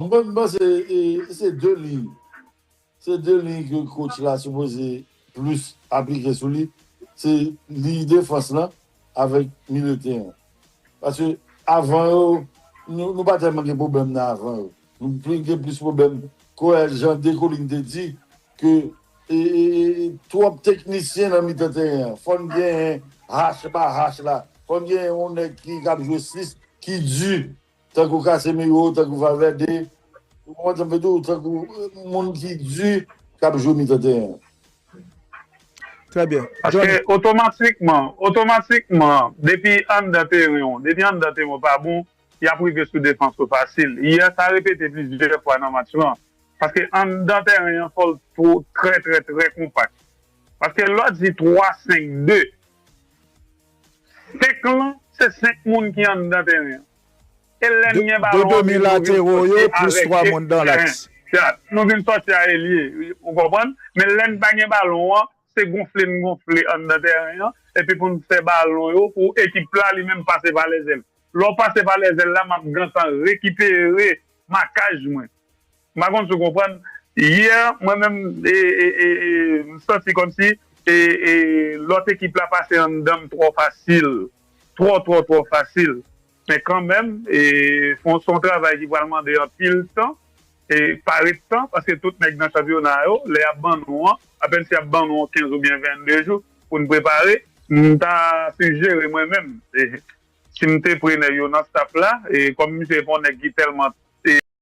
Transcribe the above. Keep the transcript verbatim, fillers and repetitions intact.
Mwen, mwen panse e, se de liy. Se de liy ke coach la sipoze plis aplike sou li. Se liy defans lan avèk milye teren. Paske avan yo, nou, nou pa tèlman gen pwoblèm nan avan yo. Nou pli, gen plis pwoblèm. Kòrèk, jan Dekolin te di, ke e, e, e, twòp teknisyen nan mitan teren an. Fò n genyen H pa H la. Fò n genyen yon nèg ki kab jwe sis, ki di, tankou Casemiro, tankou Valverde, ou konprann sa m vle di w, tankou moun ki di, k ap jwe mitan teren an. Trè byen. Paske otomatikman, otomatikman, depi anndan teren w, depi anndan teren w pa bon, y ap rive sou defans ou fasil. Yè sa repete plizyè fwa nan match lan. Paske anndan teren an fò l twò trè trè trè konpak. Paske lè w di twa senk de, senk lan, se senk moun ki anndan teren an. E lè n gen balon an, demi latero yo plis twa moun dan laks. Nou vin sòti a elye, ou konprann? Men lè n pa gen balon an, se gonfle n gonfle anndan teren an, epi pou n fè balon yo, pou ekip la li menm pase pa lèzèl. Lè w pase pa lèzèl la, m ap gentan rekipere makaj mwen. M pa konn si w konprann. Yè, mwen menm, e, e, e, e, m santi kòmsi e, e, lòt ekip la pase anndan m twò fasil. Twò, twò, twò fasil. Men kanmenm, e, fon, se yon travay ki pral mande anpil tan, e, parèt tan, paske tout nèg nan chanpyona yo, lè y ap ban nou an, apèn si y ap ban nou an kenz oubyen vennde jou pou n prepare, m ta sijere mwen menm, e, si m te pre nèg yo nan staff la, e, kòm misye se yon nèg ki tèlman